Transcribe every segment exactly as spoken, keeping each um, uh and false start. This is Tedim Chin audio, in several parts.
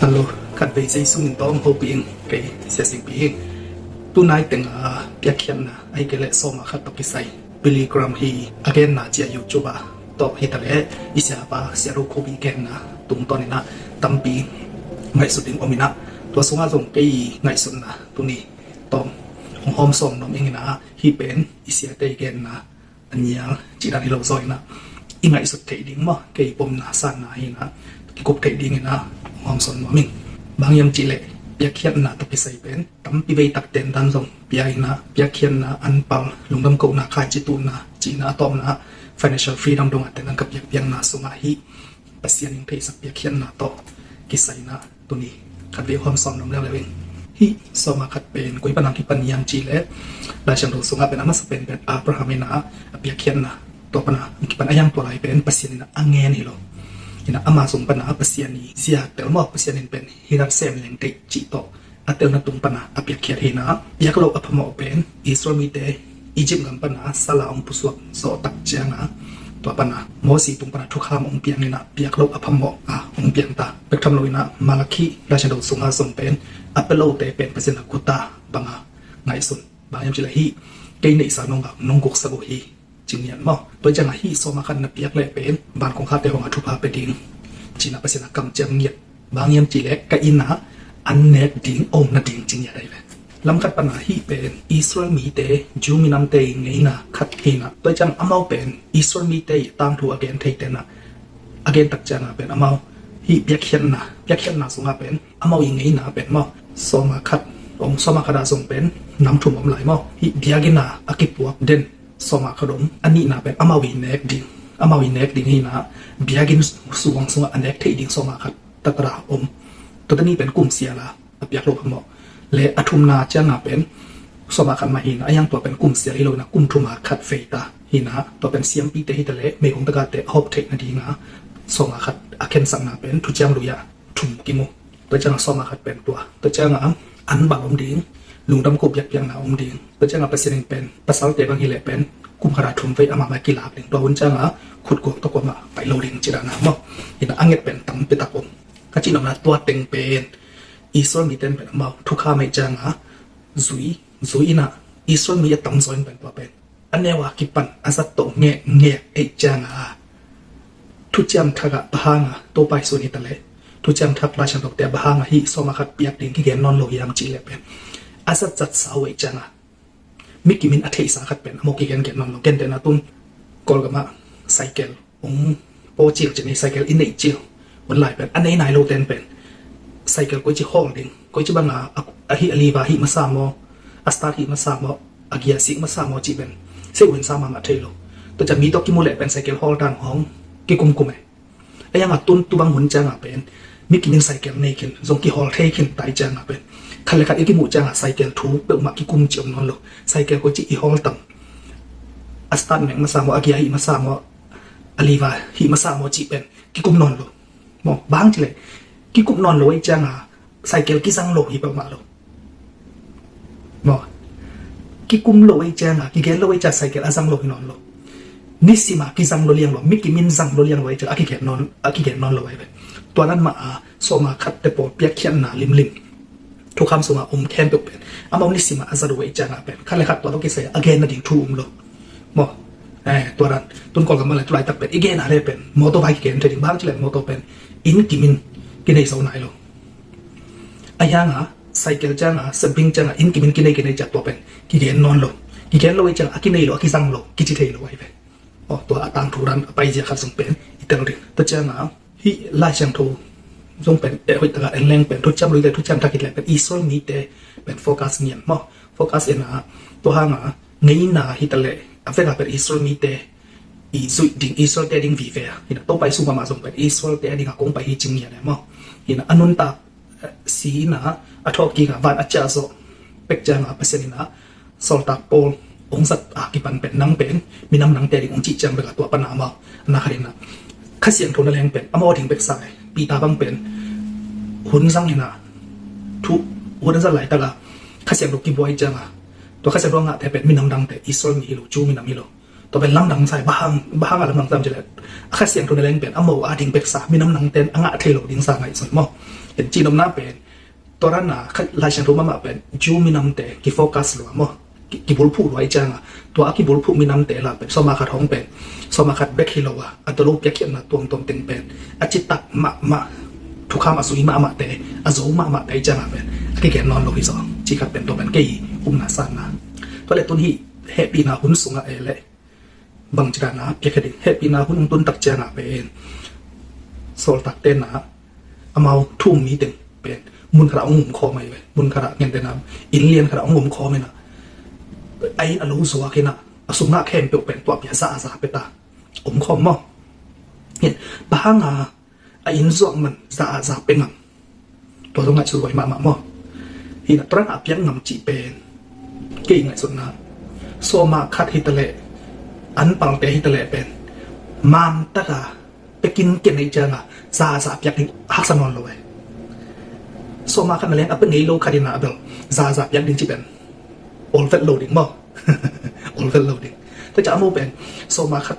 Hello, khatvei Jesu min tawh hong hopih ing, kei Sia Singpi hi. Tunai teng a piakkhiatna, ahih kei leh sawma khat tawh kisai, Billy Graham hi a genna ci a YouTube ah tawh hi ta leh, i siapa Sia Ro Khup i genna tungtawn in ah tampi ngaihsut ding om in ah, tua sungah zong kei ngaihsutna tuni tawh hong hawm sawm nuam ing in ah, hih pen i siate i genna a nial cih dan hi lo zaw in ah, i ngaihsut theih ding maw, kei i pomna sanna hi in ah, kikup theih ding in ah hong hawm sawm nuam ing. Bang hiam cih leh piakkhiatna tawh kisai pen tampi vei tak ten dan zong pia in ah, piakkhiatna, anpal, lungdam kohna, khaici tuhna, cihna, a tawpna ah financial freedom dongah ten dan ka piakpiakna sungah hih Pasian in theisak piakkhiatna tawh kisai in ah tuni khatvei hawm sawm nuam leuleu ing. Hih sawma khat pen koi pan a kipan hiam cih leh, Lai Siangtho sungah pen a masa pen pen Abraham in ah a piakkhiatna, tua pan a kipan a hiang tua lai pen Pasian in ah a ngen hi lo. In ah ama sung pan a Pasian i ziatel maw, Pasian in pen hih dan sem leng theih cih tawh a telna tung pan a a piakkhiat hi in ah, piak loh a phamawh pen Israel mite Egypt gam pan a sal a hong pusuak zawh tak ciang a, tua pan a Mosi tung pan a thukham hong piang in ah, piak loh a phamawh a hong piang ta. Bek tham lo in ah Malakhi Lai Siangtho sungah zong pen a pia lote pen Pasian a guta bang a ngaihsun. Bang hiam cih leh hih kei neihsa nong gak, nong guksak uh hi ci ngiat maw. Tua ciang a hih sawma khat na piak leh pen van kong khate hong a thupha pia ding ci in ah Pasian a kamciam ngiat. Bang hiam cih leh ka inn ah an nek ding om nading ci ngiat ahi ve. Lam khat pan a hih pen Israel mite, Jew minamte i ngeina khat hi in ah, tua ciang amau pen Israel mite i tangthu a gen theite in ah, a gen tak ciang a pen amau hih piakkhiatna, piakkhiatna sungah pen amau i ngeina pen maw, sawma khat, ong sawma khat ah zong pen nam thum om lai maw. Hih biakinn a a kipuak den sawma khat om. A nihna pen amau i nek ding, amau i nek ding hi in ah, biakinn suang sungah a nek theih ding sawma khat taktak a om. Tuate nih pen kum sial a a piak loh phamawh. Le a thumna ciang a pen sawma khat mah hi in ah, a hiang tua pen kum sial hi lo in ah, kum thum a khat vei ta hi in ah, tua pen siampite hi ta leh meigong tagahte a hawp theih nading a sawma khat a khensakna pen Thuciam Lui ah thum kimu. Tua ciang a sawma khat pen tua, tua ciang a anpal om ding, lungdam ko piakpiakna om ding. Tua ciang a Pasian in pen pasalte bang hi leh pen kum khat a thum vei amah mah kilak ding. Tua hun ciang a khut guak tawh kuamah pai lo ding ci dan a maw. In ah a nget pen tampi tak om. Ka cih nopna tua teng pen Israel mite in pen amau thukham ahih ciang a zui, zui in ah Israel mi a tamzaw in pen tua pen a neu a kipan a zat tawh ngekngek ahih ciang a, Thuciam Thak ah bang hang a, Topa i sun hi ta leh, Thuciam Thak Lai Siangtho te ah bang hang a hih sawma khat piak ding kigen nawn lo hiam cih leh pen, a zatzat sau ahih ciang a, mi kim in a theihsa khat pen amau kigengen nawn lo. Gentehna tun Kawlgam ah cycle ong paw cil cin hi, cycle i neih cil. Hun lai pen a nei nai lote in pen cycle koici hawl ding, koici bang a, a, a hih a liva hih masa maw, a start hih masa maw, a gear sik masa maw cih pen sei uh in sa mahmah thei lo. Tua ciang mi tawh kimu leh pen cycle hawl dan hong kikumkum e. A hiang a tun tu bang hun ciang a pen mi kim in cycle nei khin, zong kihawl thei khin ta ahih ciang a pen, khat le khat i kimuh ciang a cycle thu peuhmah kikum cih om nawn lo. Cycle koici i hawl tam, a start mek masa maw, a gear hih masa maw, a liva hih masa maw cih pen kikum nawn lo. Maw, bang hang cih leh kikum nawn lo ahih ciang a cycle kizang lo hi peuhmah lo. Maw, kikum lo ahih ciang a, kigen lo ahih ciang a cycle a zang lo hi nawn lo. Nisim a kizang lo liang lo, mi kim in zang lo liang lo ahih ciang a kigen nawn, a kigen nawn lo ahi ve. Tua nan mah a sawma khatte pawl piakkhiatna limlim, thukham sungah om khempeuh pen amau nisim a a zat uh ahih ciang a pen, khat le khat tua tawh kisai a gen nading thu um lo. Maw, eh, tua dan tun Kawlgam ah le tu laitak pen i gen a le pen mawtaw vai kigen thei ding, bang hang cih leh mawtaw pen inn kim in kinei zo nai lo. A hiang a cycle ciang a, sabing ciang a, inn kim in kinei kinei ciang tua pen kigen nawn lo. Kigen lo ahih ciang a kinei lo, a kizang lo kici thei lo ahi ve. Aw, tua a tangthu dan a paizia khat zong pen i tel ding. Tua ciang a hih Lai Siangtho zong pen, eh, hoih tak a en leng pen, Thuciam Lui le Thuciam Thak hi leh pen Israel mite pen focus ngian maw. Focus en a, tua hang a ngeina hi ta leh a vek a pen Israel mite i zuih ding, Israel te ding vive a. Hi in ah Topa i sung mahmah zong pen Israel te a ding a kong pai hi ci ngian e maw. Hi in ah a nuntak, eh, si in ah a thawhkik a van a ciah zawh pek ciang a Pasian in ah sawltak pawl hong zat a kipan pen nang pen minam dangte ding hong cih ciang bek a tua pan a amau na khat in ah Kha Siangtho na leng pen amau a ding bek sa e. Peter bang pen hun zang in ah thu, hun a zat laitak a Kha Siangtho kibuai ciang a, tua Kha Siangtho a ngahte pen minam dangte, Israel mi hi lo, Jew minam hi lo, Tua pen lamdang sa hi. Bang hang, bang hang a lamdang sa hiam cih leh, a Kha Siangtho na leng pen a mo a ding beksa, minam nangte'n a ngah thei lo ding sa ngaihsun maw. Ken cihnopna pen, tua dan a Lai Siangtho mahmah pen Jew minamte kifocus lua maw, ki, kibulphuh lua ahih ciangin, tua a kibulphuh minamte lah pen sawma khat hong pen, sawma khat bek hi lo a, a tua lo piakkhiatna tuamtuam teng pen a citak mahmah, thukham a zui mahmahte, a zo mahmahte ahih ciangin pen a kigen nawn lo hi zaw. Cih khat pen tua pen kei upna sanna. Tua leh tun hih hehpihna hun sungah ei leh bangci dan a piakkhiat ding, hehpihna hun hong tun tak ciangin pen sawltakte'n amau thu-um mi teng pen mun khat ah hong um khawm hi ve. Mun khat ah, gentehna inn lian khat ah hong um khawm in a, a inn a lo zuak in a, a sum ngah khempeuh pen tua pia za a za pia ta, um khawm maw. Bang hang a a inn zuak man za a za pia ngam? Tua zong ngaihsut huai mahmah maw. Hi na, tua dan a piak ngam cih pen kei ngaihsutna, sawma khat hi ta leh, an palte hi ta leh pen man tak a pia kin ken ahih ciangin za a za piak ding haksa nawn lo e. Sawma khat na leng a pia ngei lo khat in a bel za a za piak ding cih pen olvet lo ding maw. Olvet lo ding. Tua ciang a mo pen sawma khat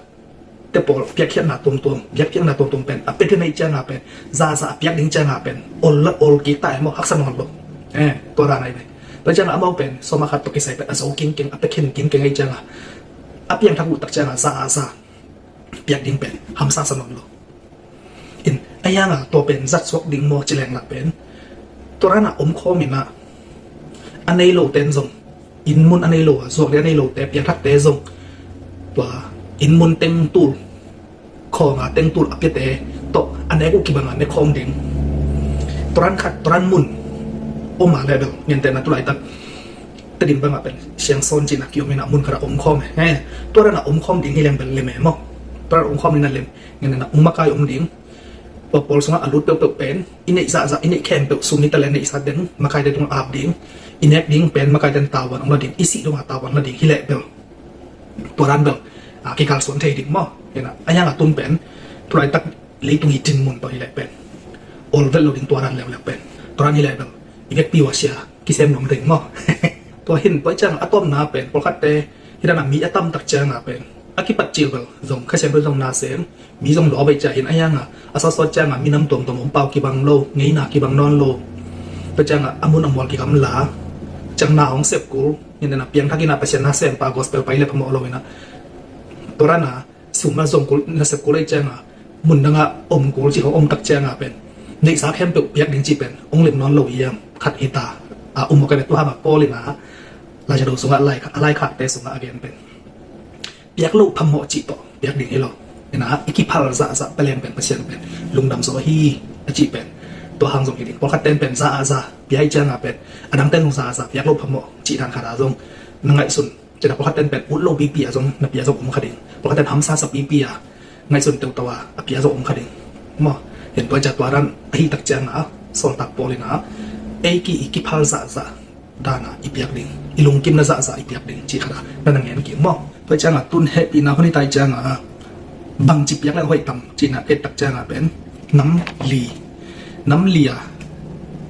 te pawl piakkhiatna tuamtuam, piakpiakna tuamtuam pen a pia ken ahih ciangin pen za a za a piak ding ciangin pen ol, ol kik ta e maw, haksa nawn lo. Eh, tua dan ahi ve. Tua ciangin amau pen sawma khat tawh kisai pen a zo kingkeng, a pia khen kingkeng ahih ciangin a piangthak uh tak ciangin za a za piak ding pen hamsa sa nawn lo. In, a hiangah tua pen zat suak ding maw ci leng lah pen tua dan a om khawm in a, a nei lote'n zong, inn mun a nei lo a, zuak ding a nei lote, piangthakte zong tua inn mun teng tul, khawng a teng tul a piate tawh a nek uh kibang a ne khawm ding. Tua dan khat, tua dan mun om a leh bel, gentehna tu laitak Tedim bangah pen Siangsawn cih na kiom in a, mun khat ah om khawm e. Tua dan a om khawm ding hi leng bel lem e maw. Tua dan a om khawm ding na lem. Gentehna ung makai om ding. Tua pawl sungah a lut peuhpeuh pen i neih zahzah, i neih khempeuh, sum hi ta leh neihsa ding, makaite tungah ap ding. I nek ding pen makaite'n tavuan hong la ding, i sih dong a tavuan la ding hi leh bel, tua dan bel a kikalsuan thei ding maw. Hi na, a hiangah tun pen tu laitak leitung i dinmun tawh hi leh pen olvet lo ding, tua dan leuleu pen. Tua dan hi leh bel i vekpi uh a sia kisem nuam ding maw. Tua hi in, tua ciang a tawpna pen pawlkhatte hi dan a mi a tam tak ciang a pen a kipat cil bel zong Kha Siangtho zong na sem, mi zong lawp ahih ciang hi in, a hiangah a sawtsawt ciangah minam tuamtuam om pau kibang lo, ngeina kibang nawn lo. Tua ciangah a mun a mual kigamla, ciang na hong sep kul, hi na, piangthak in a, Pasian na sem pa, gospel pai leh phamawh lo hi na. Tua dan a sum a zong kul, na sep kul ahih ciangah mun dangah om kul cih hong om tak ciangah pen neihsa khempeuh piak ding cih pen hong lem nawn lo hiam? Khat hi ta. A um mawk e, tua hangah Paul in a Laisiangtho sungah, a laikhakte sungah a gen pen piak loh phamawh cih tawh piak ding hi lo. Hi na, i kiphal zahzah pia leng pen Pasian pen lungdam zaw hi a cih pen tua hang zong hi ding. Pawlkhatte'n pen za a za pia ahih ciangah pen, a dangte'n zong za a za piak loh phamawh cih dan khat a zong na ngaihsun. Cih na, pawlkhatte'n pen ut lo pipi a zong na pia zong om kha ding. Pawlkhatte'n hamsa sa pipi a ngaihsun teuhteuh a a pia zong om kha ding maw. Hi in, tua ciang tua dan ahih tak ciangah Sawltak Paul in a, ei ki, i kiphal zahzah dan a i piak ding, i lungkimna zahzah i piak ding cih khat a na na ngen kik maw. Tua ciangah tun hehpihna hun hi ta ahih ciangah bangci piak leh hoih tam cih na et tak ciangah pen nam li, nam li a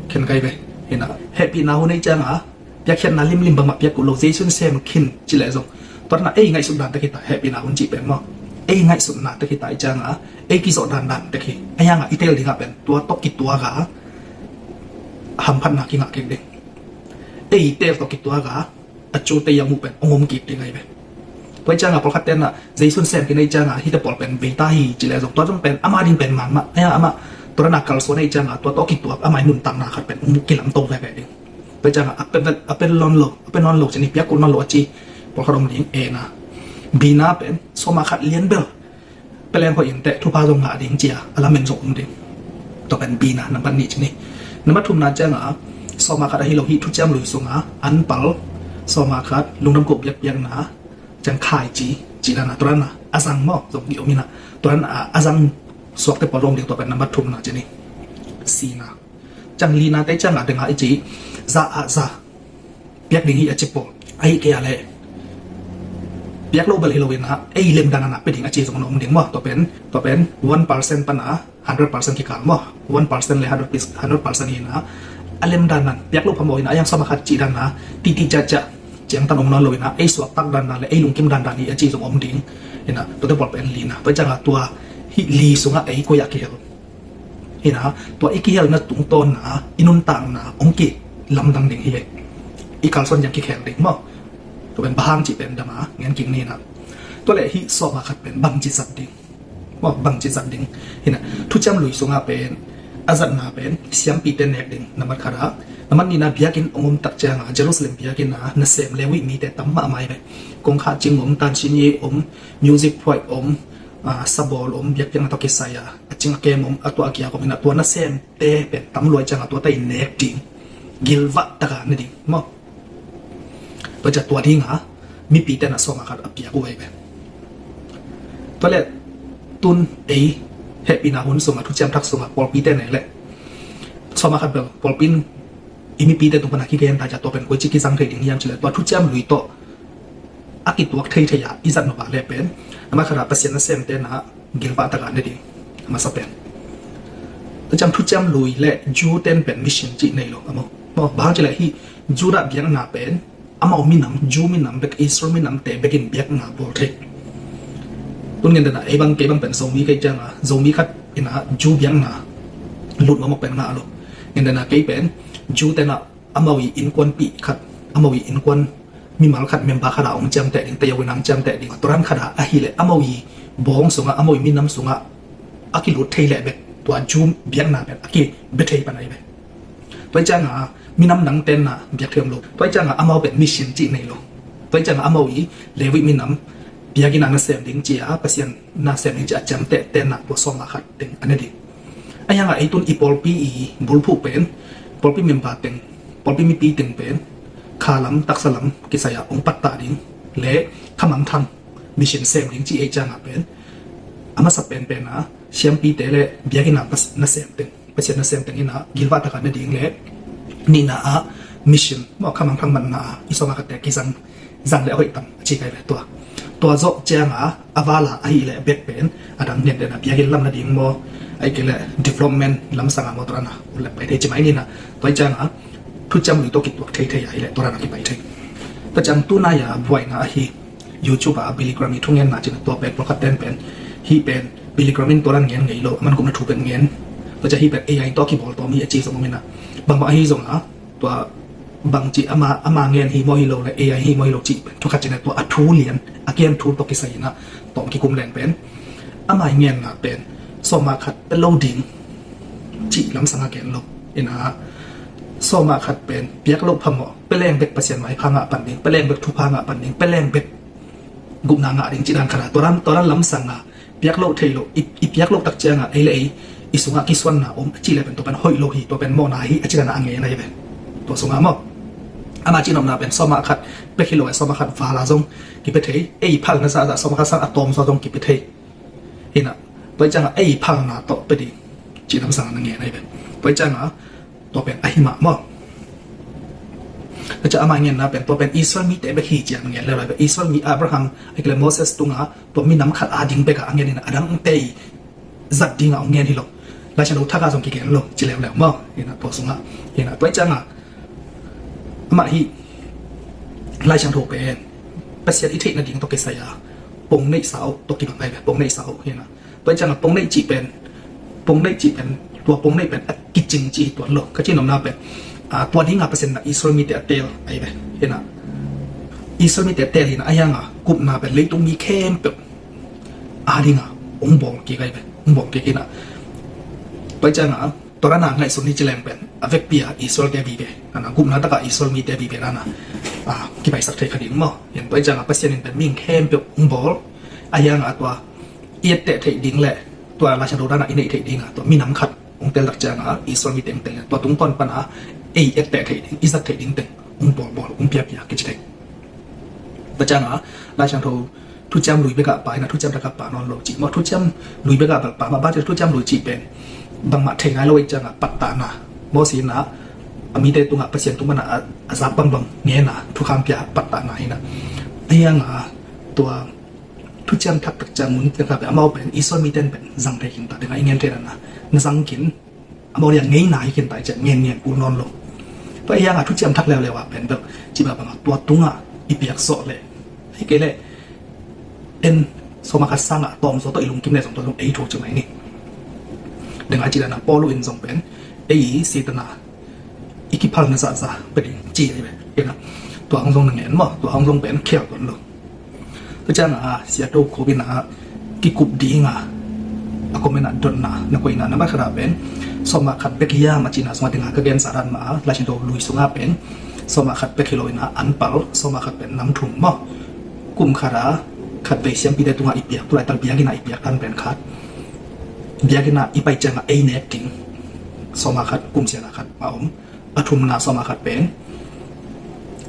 khen kai ve. Hi na, hehpihna hun ahih ciangah piakkhiatna limlim bangmah piak kul lo, Jesu'n sem khin cih leh zong, tua dan a ei ngaihsut dan tek hi ta, hehpihna hun cih pen maw. Ei ngaihsutna tek hi ta ahih ciangah ei kizawh dandan tek hi. A hiangah i teel dingah pen tua tawh kituak a hamphatna kingah kik ding. Ei teel tawh kituak a a cute a muh pen hong om kik ding ahi ve. Tua ciangah pawlkhatte'n a Jesu'n sem khin ahih ciangah hihte pawl pen vei ta hi cih leh zong, tua zong pen ama ding pen man mah. A hiangah amah tua dan a kalsuan ahih ciangah tua tawh kituak, ama i nuntakna khat pen hong kilamto veve ding. Tua ciangah a pia, a pia nawn lo, a pia nawn lo ci ni, piak kul nawn lo a ci pawlkhat om ding. A na, bina pen sawma khat lian bel pia leng hoih inteh, thupha zong ngah ding ci a a lamen zong om ding. Tua pen bina nambat nih ci ni. Nambat thumna ciangah sawma khat ahi lo, hih thuciam lui sungah an pal sawma khat, lungdam koh biakpiakna, ciang khaici cih dan a, tua dan a a zang maw, zong ki om hi na, tua dan a a zang suakte pawl om ding. Tua pen nambat thumna ci ni. Sina. Ciang linate ciangah dengah i ci, za a za piak ding hi a ci pawl, ahih kei a leh piak lo bel hi lo in a, ei lemdan a na pia ding a ci zong na om ding maw. Tua pen, tua pen one percent pan a hundred percent kikal maw. One percent le hundred percent, hundred percent hi na, a lemdan a piak lo phamawh hi na, a hiang sawma khat cih dan a titi ciacia ciangtan om nawn lo ina, ei suaktak dandan le ei lungkim dandan hi a ci zong om ding ina, tuate pawl pen lina. Tua cianga tua hih li sungah ei koi a kihel ina, tua i kihelna tungtawna i nuntakna ong kilamdang ding hi ve. I kalsuan ciang kikhel ding maw. Tua pen bang hang cih pen dama ngen kik ni ina. Tua le hih sawma khat pen bangci zat ding maw, bangci zat ding ina. Thuciam Lui sungah pen a zatna pen siampite nek ding, nambat khatah. Nambat nihna biakinn ong om tak cianga Jerusalem biakinn a nasem Levi mite tam mahmah hi ve. Kongkhak cing om, tansinyi om, music phuai om, sabawl om, biakpiakna tawh kisai a a cing a kem om, a tuah a kiak om ina, tua nasemte pen tam lua cianga tuate i nek ding, gilvah taka ne ding maw. Tua ciang tua dinga mipite na sawma khat a piak uh ahi ve. Tua le tun ei hehpihna hun sungah, thuciam thak sungah pawlpite nei le sawma khat bel pawlpi in i mipite tung pana kigen ta ciang tua pen koici kizang thei ding hiam cih le tua Thuciam Lui tawh a kituak theithei a i zat nop a le pen, nambat khatah Pasian nasemte na gilvah taka ne ding a masa pen. Tua ciang Thuciam Lui le Jew ten pen mission cih nei lo a maw. Bang hang cih le hih Judah biakna pen amau minam, Jew minam bek, Israel minamte bekin biakna bawl thei. Tun ngen dena ei bang, kei bang pen Zomi kei cianga Zomi khat ina Jew biakna lut mamok pen ngah lo. Ngen dena kei pen Jew tena amau i innkuanpih khat, amau i innkuan mimal khat, member khat a ong ciamteh ding, tayawin a ong ciamteh ding. Tua ran khat a ahih le amau i bawng sungah, amau i minam sungah a kilut thei leh bek tua Jew biakna pen a kibia thei pan ahi ve. Tua cianga minam dang tenna biak thei om lo. Tua cianga amau pen mission cih nei lo. Tua cianga amau i Levi minam biakinn a nasem ding ci a, Pasian nasem ding ci a ciamteh tenna tua sawma khat teng a ne ding. Ahi hanga ei tun i pawlpi i bulphuh pen, pawlpi member teng, pawlpi mipi teng pen kha lam, taksa lam kisai a ong pattah ding le khamangthang mission sem ding ci ei cianga pen a masa penpen a siampite le biakinn a nasem teng, Pasian nasem teng ina gilvah taka ne ding le nihna a mission maw, khamangthang manna a i sawma khatte kizang zang le a hoih tam a ci kai ve tua. Tua zawh cianga a vala ahih le bek pen a dang ngen dena biakinn lam nading maw, ahih kei le development lamsanga maw tua rana utlep pai thei ci mai nina. Tua cianga Thuciam Lui tawh kituak theithei ahih le tua rana kipai thei. Tua ciang tunai a buaina ahi YouTube a Billy Graham i thungenna cina tua pen pawlkhat ten pen hih pen Billy Graham in tua ran ngen ngei lo, a man gupna thu pen ngen. Tua ciang hih pen A I tawh kibawl tawm hi a ci zong om ina. Bangbang ahi zonga tua bangci ama, ama ngen hi maw hi lo le A I hi maw hi lo cih pen thu khat cina tua a thu lian a kian thu tawh kisai ina tawm kikum leng pen ama i ngenna pen sawma khat pe lo ding cih lamsanga gen lo ina. Sawma khat pen piak lo phamawh, pe leng bek Pasian maipha ngah pan ding, pe leng bek thupha ngah pan ding, pe leng bek gupna ngah ding cih dan khat a, tua ran, tua ran lamsanga piak loh theih loh i, i piak loh tak cianga ei le ei i sungah kisuanna om a cih le pen tua pen hoih lo hi, tua pen mawhna hi a cih dana a ngen ahi ve. Tua sungah maw ama cih nopna pen sawma khat pek hi lo a, sawma khat vala zong kipia thei, ei phalna zahzah sawma khat sang a tawm zaw zong kipia thei hina. Tua cianga ei phalna tawh pia ding cih lamsanga na ngen ahi ve. Tua cianga tua pen ahi mah maw. Tua ciang ama ngenna pen tua pen Israel mite bek hi ciang ngen leuleu ve. Israel mi Abraham ahih kei le Moses tunga tua minam khat a ding beka a ngen ina, a dangte i zat dinga ong ngen hi lo. Laisiangtho thaka zong kigen lo ci leuleu maw. Hina tua sungah hina tua cianga amah hih Laisiangtho pen Pasian i theih nading tawh kisai a pong neihsa uh tawh kibang ahi ve, pong neihsa uh hina. Tua cianga pong neih cih pen, pong neih cih pen, tua pong neih pen a kicing cih hi tuan lo. Ka cih nopna pen tua dinga Pasian na Israel mite a teel ahi ve hina. Israel mite a teel hina, ahi hanga gupna pen leitung mi khempeuh a dinga ong bawl kik ahi ve, ong bawl kik hina. Tua cianga tua rana ngaihsun ni ci leng pen a vekpi a Israel te vive, ana gupna taka Israel mite vive rana kipaisak thei kha ding maw. Tua cianga Pasian in pen mihing khempeuh ong bawl, ahi hanga tua i etteh theih ding le tua Laisiangtho dana i neih theih dinga tua minam khat ong tel tak cianga Israel mi tengteng tua tungtawn pana ei etteh theih ding, i zat theih ding teng ong bawlbawl, ong piapia kici thei. Tua cianga Laisiangtho Thuciam Lui bekah pa ina, Thuciam Thakah pa nawn lo cih maw. Thuciam Lui bekah bel pa mah, bang ci Thuciam Lui cih pen bangmah thei ngai lo ei cianga pattahna, Moses ina a mite tungah Pasian tung pana a zak bangbang ngena thukham pia pattahna hina. Ahi hanga tua Thuciam Thak tak ciang mun tengkha pen amau pen Israel mite in pen zang thei khin ta, tengah i ngen thei nana na zang khin, amau dia ngeina hi khin ta i ciah ngen ngen kul nawn lo. Tua ahi hanga Thuciam Thak leuleu ah pen bel cih bang banga tua tungah i piak zawh leh, ahih kei leh en sawma khat sangah tawm zaw tawh i lungkim leh zong tua zong ei thu ci mai ni. Deng a ci dan a Paul in zong pen ei Satan a i kiphalna zahzah pia ding ci ahi ve. Tua hong zong na ngen maw, tua hong zong pen khial tuan lo. Tua ciang a Sia Do Khup in a kikup ding a, a comment ah dotna na koihna na ba khat ah pen sawma khat bek hiam a cihna sungah ding a ka gensa dan mah a Lai Siangtho lui sungah pen sawma khat bek hi lo in a an pal sawma khat pen nam thum maw. Kum khat a khat vei siampite tungah i piak, tu laitak biakinn ah i piak dan pen khat, biakinn ah i pai ciang a ei nek ding sawma khat kum sian a khat mah om. A thumna sawma khat pen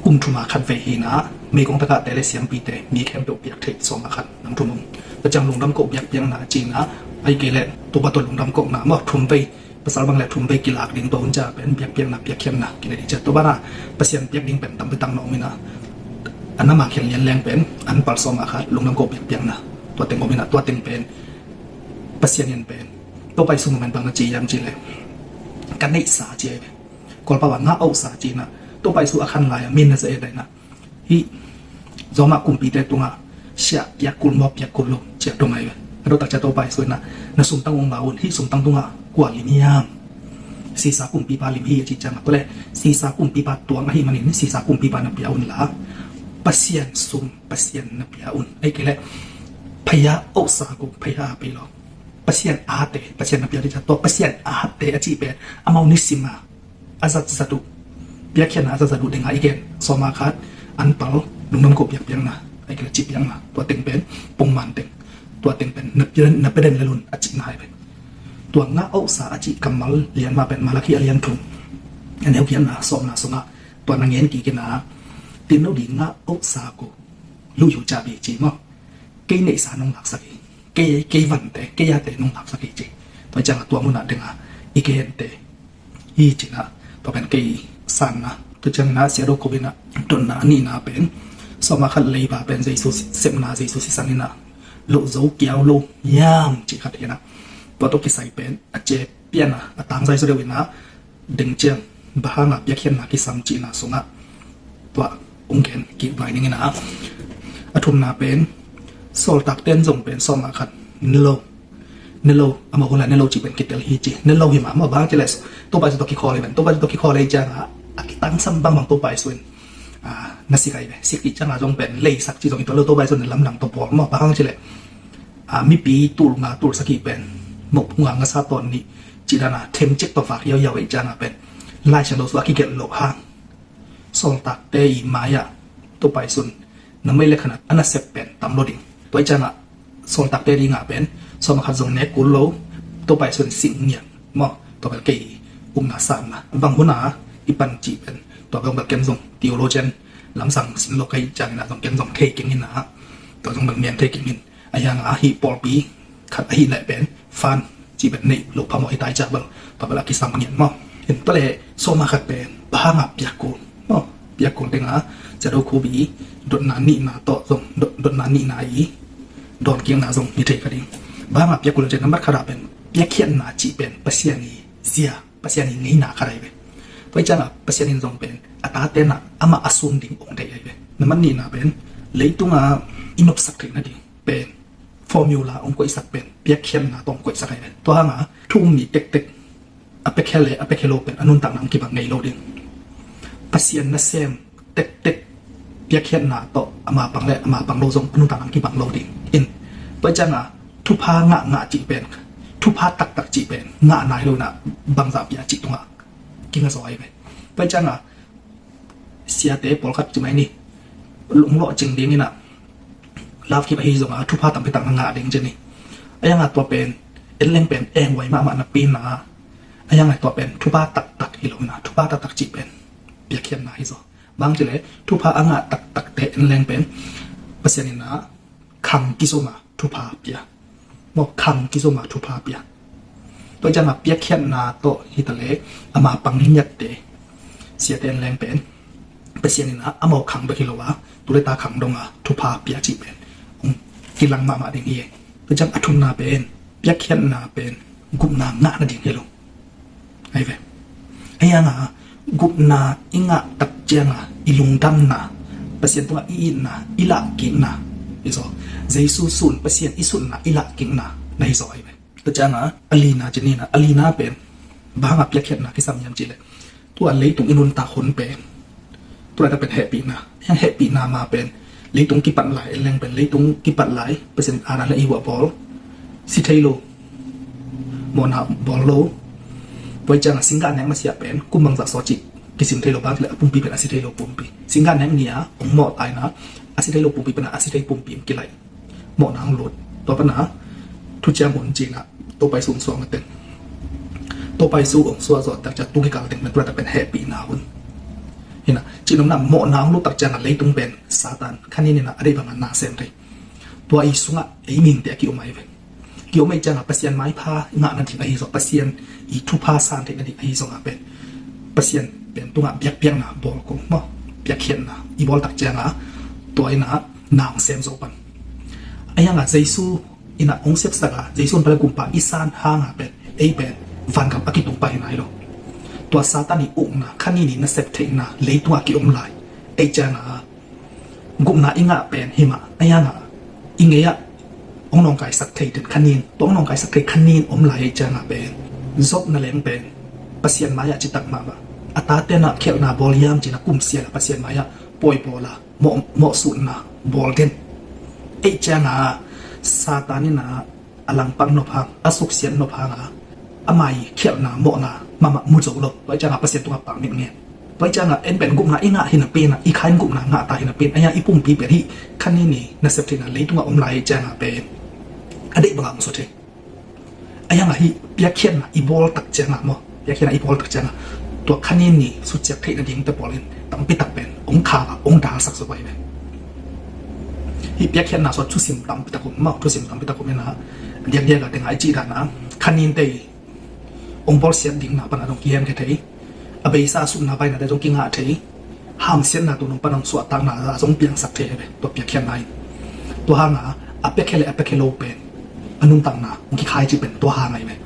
kum thum a khat vei hi in a meikong tak ah te leh siampite mi khempeuh piak theih sawma khat nam thum om. Tua ciang lungdam koh biakpiakna ci in a, ahih kei leh Topa tawh lungdam kohna maw, thum vei, pasal bang leh thum vei kilak ding, tua hun ciang pen biakpiakna, piakkhiatna kinei ding ci a. Tua ban a Pasian piak ding pen tampi tak na om in a, a nam a khial lian leng pen an pal sawma khat lungdam koh biakpiakna, tua teng om in a, tua teng pen Pasian in pen Topa Jesu in bang na ci hiam cih leh ka neihsa ci ahi ve. Kawlpau ah ngah ohsa ci in a, Topa Jesu a khan lai a min na za et a in a, hih Roma kumpite tungah siah piak kul maw, piak kul lo ci a dong ahi ve. A dong tak ciang Topa Jesu in a, na sumtang ong ngah un, hih sumtang tungah kua lim hiam? Sisa kumpipa lim hi a cih ciang a, tua leh Sisa kumpipa tuang ahih manin Sisa kumpipa na pia un la, Pasian sum Pasian na pia un. Ahih kei leh phaya ohsa ko, phaya a pei lo. Pasian ate, Pasian na pia ding ci a, tua Pasian ate a cih pen amau nisim a a zatzat uh, piakkhiatna a zatzat uh ding a i gen sawma khat an pal lungdam koh biakpiakna, ahih kei leh ci piakna, tua teng pen pongman teng, tua teng pen na pia, na pia den lel un a cihna ahi ve. Tua ngah ohsa a cih kammal lian mah pen Malakhi a lian thum a neu giatna sawmna sungah tua na ngen kik in a, tin lo ding ngah ohsa ko, lu yu ca bi ci maw. Kei neihsa nong laksak hi, kei, kei vante, kei ate nong laksak hi ci. Tua ciang a tua mun ah deng a i kihente hi ci in a, tua pen kei sanna. Tua ciang in a Sia Do Khup in a dotna a nihna pen sawma khat leiba pen Jesu sepna, Jesu sisan in a loh zo kiau lo hiam cih khat hi in a, tua tawh kisai pen a cia pian a, a tangzai zaw deuh in a deng ciang bang hang a piakkhiatna kisam cihna sungah tua ong gen kik vai ning in a, a thumna pen sawltakte'n zong pen sawma khat ne lo, ne lo, amau hun lai ne lo cih pen kitel hi ci, ne lo hi mah maw, bang hang cih leh Topa Jesu tawh kikhawl hi pen, Topa Jesu tawh kikhawl hi ciang a, a kitangsam bangbang Topa Jesu in a na sik ahi ve. Sik cih ciang a zong pen leisak cih zong hi tuan lo, Topa Jesu in lamdang tawh bawl maw, bang hang cih leh a, mipi tul nga tul sagih pen mokpung a ngasa tawn nih cih dan a themcik tawh vak hiauhiau ahih ciang a pen Lai Siangtho sung a kigelh loh hang sawltakte i mai-ah Topa Jesu in na mai le khan a na sep pen tam lo ding. Tua ahih ciang a sawltakte ding a pen sawma khat zong nek kul lo, Topa Jesu in sik ngiat maw, tua bel kei upna sanna. Bang hun a i pan cih pen tua bel ken zong theologian lamsang sin lo ka hih ciang in a zong ken zong thei keng in a, tua zong bel ngen thei keng in. Ahi hang a hih pawlpi khat ahih leh pen fan cih pen neih loh phamawh hi ta, i cih bel tua bel a kisam ngiat maw. Hi in tua leh sawma khat pen bang hang a piak kul maw, piak kul ding a, Sia Do Khup i dotna nihna tawh zong, dot, dotna nihna i dawn kikna zong hi thei kha ding. Bang hang a piak kul cih, nambat khat a pen piakkhiatna cih pen Pasian i zia, Pasian i ngeina khat ahi ve. Tua ahih ciang a Pasian in zong pen a tate'n a amah a sum ding ong deih ahi ve. Nambat nihna pen leitung a i nopsak theihna ding pen formula ong koihsak pen piakkhiatna tawh ong koihsak ahi ve. Tua hang a thu um mi tektek a piakhia le a piakhia lo pen a nuntakna ong kibang ngei lo ding. Pasian nasem tektek piakkhiatna tawh ama pang le ama pang lo zong a nuntakna ong kibang lo ding. Hi in tua ahih ciang a thupha ngah, ngah cih pen, thupha taktak cih pen ngah nai lo in a, bangzah pia cih tungah kinga zaw ahi ve. Tua ahih ciang a siate pawlkhat ci mai ni, lawh, lawhcing ding in a, love gift ahi zong a thupha tampi tak na ngah ding ci ni. Ahi hang a tua pen en leng pen enghuai mahmah napi in a, ahi hang a tua pen thupha taktak hi lo in a, thupha taktak cih pen piakkhiatna hi zaw. Bang hang cih leh thupha a ngah taktakte en leng pen Pasian in a khang kizom a thupha pia maw, khang kizom a thupha pia. Tua ahih ciang a piakkhiatna tawh hi ta leh ama pang ngiatte, siate en leng pen Pasian in a amau khang bek hi lo a, tu le ta khang dong a thupha pia cih pen ong kilang mahmah ding hi. Tua ahih ciang a thumna pen piakkhiatna pen gupna ngah nading hi lo ahi ve. Ahi hang a gupna i ngah tak ciang a i lungdamna, Pasian tungah i itna, i lahkikna hi zaw. Jesu sun, Pasian i sunna, i lahkikna na hi zaw ahi ve. Tua ciangah a lina ci ni na, a lina pen bang hanga piakkhiatna kisam hiam cih leh, tua leitung i nuntak hun pen, tua laitak pen hehpihna, hehpihna ma pen leitung kipat lai en leng pen, leitung kipat lai Pasian in Adam le Eva bawl, si thei lo, mawhna bawl lo. Tua ciangah singgah nek masiah pen kum bangzah sawt cih kisim thei lo, bang cih leh a pumpi pen a si thei lo pumpi. Singgah nek ni-a hong mawh ta in a, a si thei lo pumpi pen a si thei pumpi in kilaih, mawhna hong lut. Tua pan a thuciam hun ci-in a, Topa Jesu hong suak mateng, Topa Jesu hong suak zawh tak ciang tu kikal teng pen tua laitak pen hehpihna hun hi na. Cihnopna, mawhna hong lut tak ciangah leitung pen Satan khanin in a, a deih bangin na sem thei. Tua i sungah ei mihingte a kiom ahi ve. Kiom ahih ciangah Pasian maipha ngah nading ahi zong, Pasian i thupha san theih nading ahi zongah pen, Pasian pen tungah biakpiakna bawl kul maw, piakkhiatna i bawl tak ciangah tua in a na hong sem zo pan. Ahi hangah Jesu in a hong sepsak a, Jesu in Pasian kumpa i san hangah pen ei pen vangam a kitung pah hi nai lo. Tua Satan i ukna, khanin i nasep theihna leitungah kiom lai ahih ciangah gupna i ngah pen hi mah, ahi hangah i ngei ah hong nawngkaisak thei den khanin, tua hong nawngkaisak thei khanin om lai ahih ciangah pen Job na leng pen Pasian mai-ah citak mahmah. A tate na khialhna bawl hiam ci-in a kumsial a Pasian mai-ah pawi bawl a, mawh, mawhsutna bawl den. Ahih ciangah Satan in a a langpak nop hang, a suksiat nop hangah ama i khialhna mawhna mahmah mu zo lo. Tua ahih ciangah Pasian tungah pangmit ngen. Tua ahih ciangah en pen gupna i ngah hi napi in a, i kha in gupna ngah ta hi napi in a, ahi hangah i pumpi pen hih khanin i nasep theihna leitungah om lai ahih ciangah pen a deih bangah hong suak thei. Ahi hangah hih piakkhiatna i bawl tak ciangah maw, piakkhiatna i bawl tak ciangah tua khanin i suksiat theih nadingte pawl in tampi tak pen hong khak a, hong dalsak zo ahi ve. Hih piakkhiatna sungah thusim tampi tak om maw, thusim tampi tak om in a, diakdiak a tengah i cih dan a khaninte i hong bawlsiat ding na pan a zong kihenkhia thei, a beisa a sutna bainate zong kingah thei, hamsiatna tu nung pan a hong suahtakna a zong piangsak thei ahi ve, tua piakkhiatna in. Tua hangah a piakkhiat le a piakkhiat lo pen a nuntakna hong kikhai cih pen tua hang ahi ve.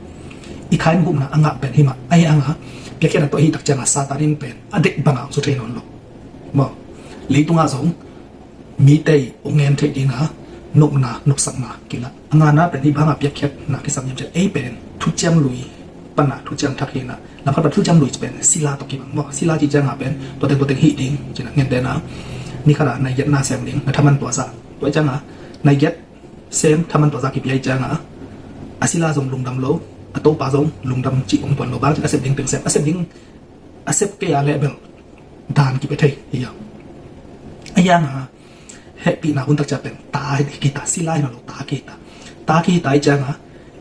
I kha in gupna a ngah pen hi mah, ahi hangah piakkhiatna tua ahih tak ciangah Satan in pen a deih bangah hong suak thei nawn lo maw. Leitungah zong mite i hong ngen theih ding a nopna, nopsakna kilah. A ngana pen hih bang hanga piakkhiatna kisam hiam cih leh, ei pen thuciam lui pan a thuciam thak hi na, lamkhat pan thuciam lui pen sila tawh kibang maw. Sila cih ciangah pen tua teng tua teng hih ding ci-in a, gentehna, ni khat a nai giat na sem ding, na thaman tua zah. Tua ahih ciangah nai giat sem, thaman tua zah kipia ahih ciangah a sila zong lungdam lo, a topa zong lungdam cih hong tuan lo, bang ci-in a sep ding teng sem, a sep ding, a sep kei a leh bel dan kipia thei hi a. Ahi hangah hehpihna hun tak ciang pen ta hi kita, sila hi nawn lo, ta kita. Ta kita ahih ciangah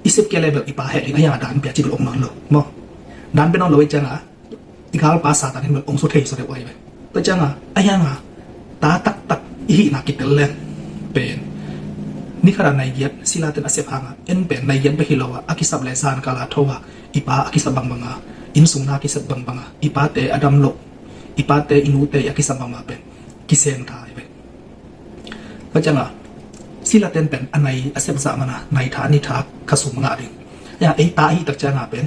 i sep kei a leh bel i pa heh ding, ahi hangah dan pia cih bel om nawn lo maw. Dan pia nawn lo ahih ciangah i galpa Satan in bel hong suak thei zaw deuh ahi ve. Tua ciangah ahi hangah ta taktak i hihna kitel leng pen, ni khat a nai giat sila ten a sep hangah en pen nai giat bek hi lo a, a kisap le zan kal a tho a, i pa a kisap bangbang a, innsung na a kisap bangbang a, i pate a dam loh, i pate i nute a kisap bangbang a pen kiseng ta ahi ve. Tua ciangah sila ten pen a nai a sep zah man a nai tha, ni tha, kha sum ngah ding. Ahi hangah ei ta ahih tak ciangah pen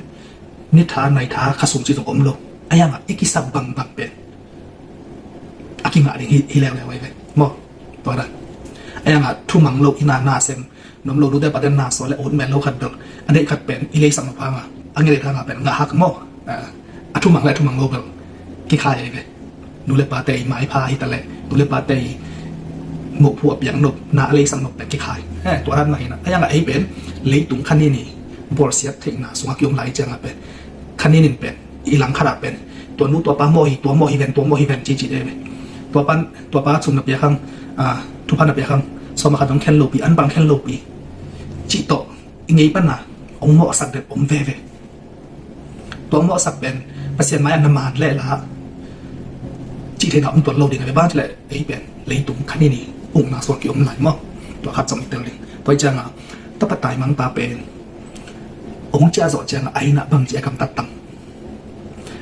ni tha, nai tha, kha sum cih zong om lo. Ahi hangah i kisap bangbang pen a kingah ding hi, hi leuleu ahi ve maw. Tua dan. Ahi hangah thumang lo, i na na sem nuam lo, nute pate na sawh leh ut mel lo khat bel, a deih khat pen i leisak nop hangah, a ngelet hangah pen ngah hak maw. A, a thumang le a thumang lo bel kikhai ahi ve. Nu le pate i maipha hi ta leh, nu le pate i mawhphu a piak nop, na a leisak nop pen kikhai. Eh, tua dan mah hi na. Ahi hangah ei pen leitung khanin i bawlsiat theihna sungah kiom lai ciangah pen khanin in pen i lang khat ah pen tua nu tua pa mawh hi, tua mawh hi ven, tua mawh hi ven ci ci deh ve. Tua pan, tua pa sum na piak hang, ah, thupha na piak hang, sawm a khat dong khen lopi, an bang khen lopi cih tawh i ngei pan a hong mawhsak deuh om veve. Tua hong mawhsak pen Pasian mai-ah na man leh lah cih theihna om tuan lo ding a ve, bang ci leh ei pen leitung khanin i ukna sungah kiom lai maw. Tua khat zong i tel ding. Tua ahih ciangah tapa taimangpa pen hong ciah zawh ciangah a inn ah bangci a gamtat tam.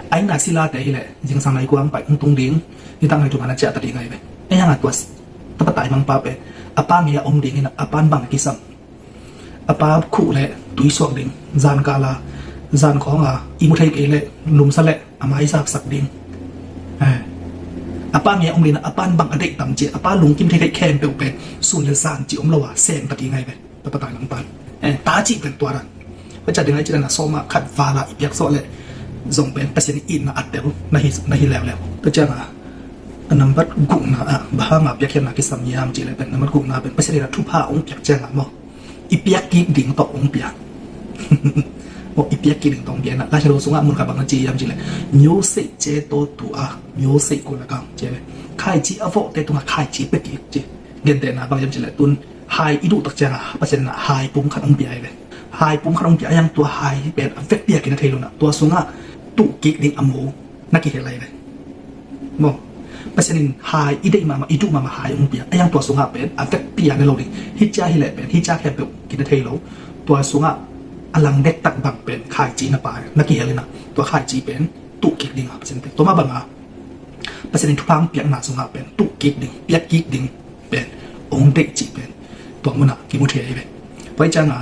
A inn ah silate hi leh zingsang nai kua hong pai hong tung ding, nitak nai thum a na ciah ta ding ahi ve. Ahi hangah tua tapa taimangpa pen a pa ngei ah om ding in a, a pan bang a kisam, a pa khuh leh tui suak ding, zan kal a, zan khawng a i mu thei kei leh lumsa leh a mai zaksak ding. Eh. A pa nge om lina, a pan bang a deih tam ci, a pa lungkim thei thei khempeuh pen sun le zan ci om lo a sem ta ding ahi ve. Tapa tai lam pan, eh, ta cih pen tua dan. Tua ciang ding ahi ci lena sawma khat vala i piak sawh le zong pen Pasian i itna a tel na hi, na hi leuleu. Tua cianga a nambat gukna ah bang hanga piakkhiatna kisam hiam cih le pen nambat gukna pen Pasian in a thupha ong piak cianga maw, i piak kik ding tawh ong pia. Maw, i piak kik ding tawh ong pia. Na Lai Siangtho sungah mun khat bang na ci hiam cih le မျိုးစေ့ကျဲသောသူအား မျိုးစေ့ကို ၎င်း ci ve. ခိုင်ကြီးအဖို့တဲတုန်းက ခိုင်ကြီးပဲ့ကစ် ci. Gentehna bang hiam cih le tun hai i duh tak cianga Pasian in a hai pum khat ong pia hi ve. Hai pum khat ong pia a, yang tua hai pen a vekpi a kina thei lo na, tua sungah tuh kik ding a mu na kihel ahi ve. Maw, Pasian in hai i deih mahmah, i duh mahmah hai ong pia a, yang tua sungah pen a vekpi a ne lo ding. Hi cia hi leh pen hi cia khempeuh kina thei lo. Tua sungah a lang dektak bang pen ခိုင်ကြီး na pa na kihel ina, tua ခိုင်ကြီး pen tuh kik ding a Pasian pen tua mah banga Pasian in thupha ong piakna sungah pen tuh kik ding, piak kik ding pen ong deih cih pen tua munah kimu thei ahi ve. Tua hi cianga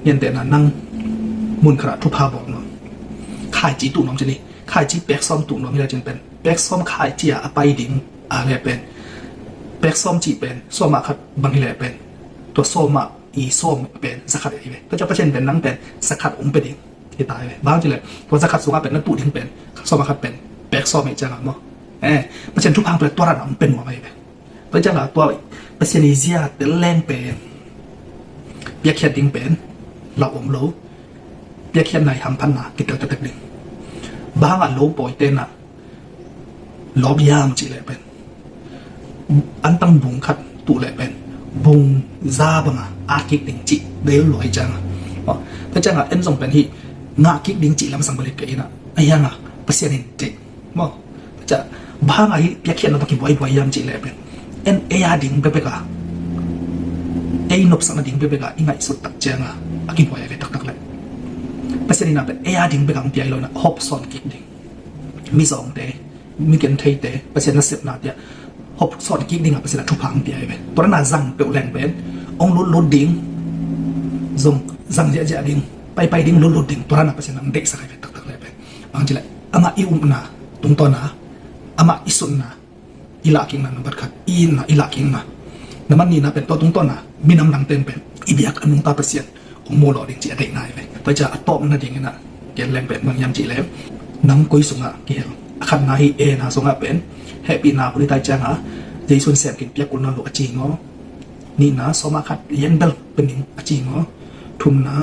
gentehna nang mun khatah thupha bawl nuam, ခိုင်ကြီး tuh nuam ci ni, ခိုင်ကြီး pek sawm tuh nuam hi le cin pen pek sawm ခိုင်ကြီး a a pai ding a le pen pek sawm cih pen sawma khat bang hi le pen tua sawma i sawm pen zakhat ahi ve. Tua ciang Pasian pen nang pen zakhat ong pe ding hi ta ahi ve. Bang ci le tua zakhat sungah pen na tuh ding pen sawma khat pen pek sawm ahi cianga maw, eh, Pasian thupha ong pe le tua dan a ong pe nuam ahi ve. Tua cianga tua Pasian i zia tel leng pen piakkhiat ding pen lau om lo. Piakkhiatna i hamphatna kitel tektek ding. Bang hanga lo pawite na lawp hiam cih le pen antang bung khat tuh le pen bung za banga at kik ding cih del lo ahi cianga. Maw, tua cianga en zong pen hi ngah kik ding cih lam sang balik kei ina, a hianga Pasian in deih. Maw, tua ciang bang hanga hi piakkhiatna tawh kibuaibuai hiam cih le pen en ei a ding bekbek a, ei nopsakna ding bekbek a i ngaihsut tak cianga a kibuai a ve taktak le Pasian in a pen ei a ding bek a ong pia hi lo ina, hop sawn kik ding. Mizawngte, mi gentheite, Pasian nasepna tiah hop sawn kik dinga Pasian a thupha ong pia hi ve. Tua dana zang peuh leng pen ong lutlut ding, zong zang ziahziah ding, paipai ding, lutlut ding, tua dana Pasian a ong deihsak hi ve taktak le pen. Bang ci le amah i upna tungtawna, amah i sunna, i lahkikna nambat khat, i itna i lahkikna. Nambat nihna pen tua tungtawna minam dangte in pen i biak a nungta Pasian ong muh lawh ding cih a deihna hi ve. Tua ciang a tawpna ding ina gen leng pen bang hiam cih le nam koi sungah kihel. A khatna hi, A na sungah pen hehpihna hun i tai cianga Jesu in semkhin piak kul nawn lo a ci maw. Nihna sawma khat lian bel pe ning a ci maw. Thumna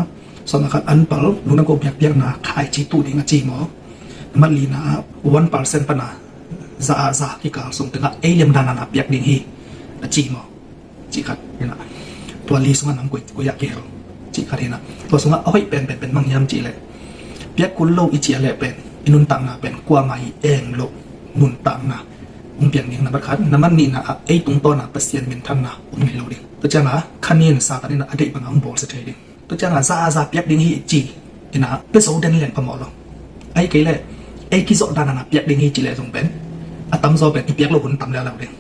sawma khat an pal lungdam ko biakpiakna ခိုင်ကြီး tuh ding a ci maw. Nambat lina one percent pana za a za kikal sung tengah ei liam dana na piak ding hi a ci maw. Cih khat hina. Tua li sungah nam koi koi ah kihel cih khat hina. Tua sungah a hoih penpen pen bang hiam cih le piak kul lo i ci a le pen i nuntakna pen kuamah i eng lo nuntakna ong piang ding nambat khat. Nambat nihna ah ei tungtawna Pasian minthanna ong nei lo ding. Tua cianga khanin Satan ina a deih banga ong bawlsia thei ding. Tua cianga za a za piak ding hi ci ina pia zo den leng phamawh lo. Ahi kei le ei kizawh dana na piak ding hi ci le zong pen a tamzaw pen i piak lo hun tam leuleu ding.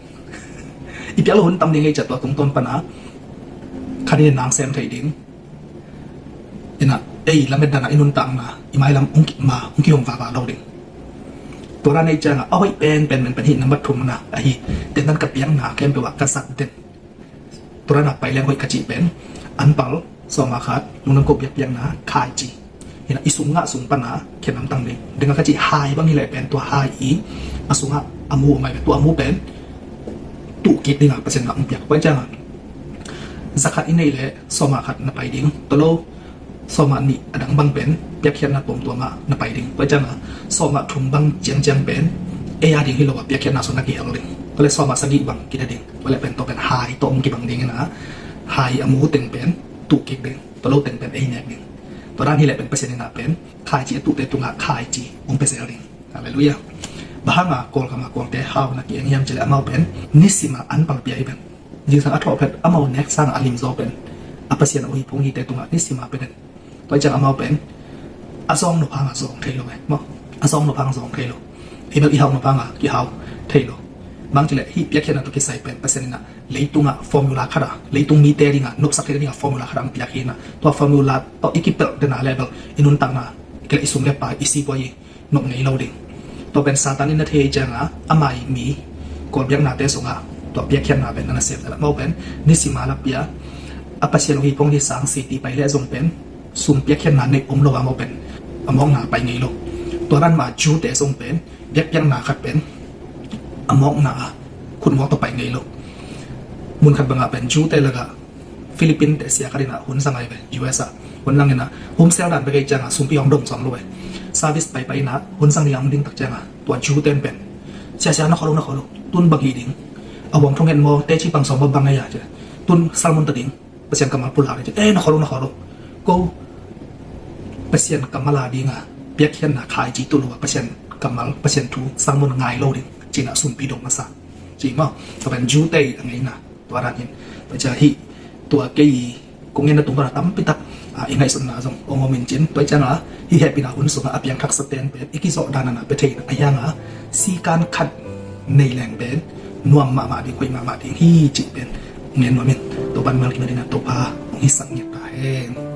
I piak lo hun tam ding hi ciah tua tungtawn pana khanin nang sem thei ding. Ina ei lamet dana i nuntakna i mailam ong ki ma ong kihong vava lo ding. Tua dan ahi cianga a hoih penpen pen hi nambat thumna ahi, tentan ka piakna khempeuh ah ka zat den. Tua dana pai leng hoih ka cih pen an pal sawma khat lungdam ko biakpiakna ခိုင်ကြီး. Hina i sung ngah sung pana khen lamtang ding. Denga ka cih hai bang hi le pen tua hai i a sungah a mu om ahi ve. Tua a mu pen tuh kik dinga Pasian na ong piak. Tua cianga zakhat i neih le sawma khat na pai ding. Tua lo sawma nih a dang bang pen piakkhiatna tuamtuama na pai ding. Tua cianga sawma thum bang ciangciang pen ei a ding hi lo a piakkhiatna sung na kihel ding. Tua le sawma sagih bang kida ding. Tua le pen tua pen hai tawh ong kibang ding ina hai a mu teng pen tuh kik ding. Tua lo teng pen ei nek ding. Tua dan hi le pen Pasian ina pen ခိုင်ကြီး a tuhte tungah ခိုင်ကြီး ong pia zel ding. Halleluiah. Bang hanga Kawlgama Kawlte hau na ki-eng hiam cih le amau pen nisima an pal pia hi pen. Zingsang a thawh phet amau nek sanga a limzaw pen a Pasian a uhi phung hite tungah nisima pia den. Tua ciang amau pen a zawng nop hanga zawng thei lo e maw. A zawng nop hanga zawng thei lo. Ei bel i hau nop hanga kihau thei lo. Bang cih le hih piakkhiatna tawh kisai pen Pasian ina leitungah formula khat a, leitung mite dinga nopsak thei dinga formula khat a ong piak hi ina. Tua formula tawh i kipelh dena le bel i nuntakna, kile i sum le pai, i sipuai i nop ngei lo ding. Tua pen Satan in na thei cianga ama i mi Kawl biaknate sungah tua piakkhiatna pen a nasep lel a, amau pen nisim a la pia a, Pasian uh hi pong hi sang siti pai leh zong pen sum piakkhiatna neih om lo a, amau pen a mawkna pai ngei lo. Tua dan mah Jew-te zong pen biakpiakna khat pen a mawkna a khutmuak tawh pai ngei lo. Mun khat bangah pen Jew-te lakah Philippine-te sia khat in ah hun zang ahi ve, U S ah. Hun zang in ah home cell dan bek ahi ciangah sumpi hong dong zong lo ve. Service paipai in ah hun zang ding a hong ding tak ciangah tua Jew-te in pen, "Sia, sia, na khol lo, na khol lo. Tun bang hi ding? A huam thong het maw, teci pang sawm maw, bang ahi a?" ci. "Tun sermon ta ding, Pasian kammal pulak ding," ci. "Eh, na khol lo, na khol lo. Ko Pasian kammal a ding a piakkhiatna khaici tuh lo a, Pasian kammal, Pasian thu sermon ngai lo ding," ci-in ah sumpi dong masa, ci maw. Tua pen Jew-te a ngeina. Tua dan in tua ciang hih tua kei kong ngetna tung pan a tampi tak, ah, i ngaihsutna zong hong om in cin. Tua ciangah hih hehpihna hun sungah a piangthaksate'n pen i kizawh dan a na pia thei in, a hiangah sikan khat nei leng pen nuam mahmah ding, hoih mahmah ding hi cih pen ngen nuam in. Topa'n mal kim ding a, Topa hong hisak ngiat ta hen.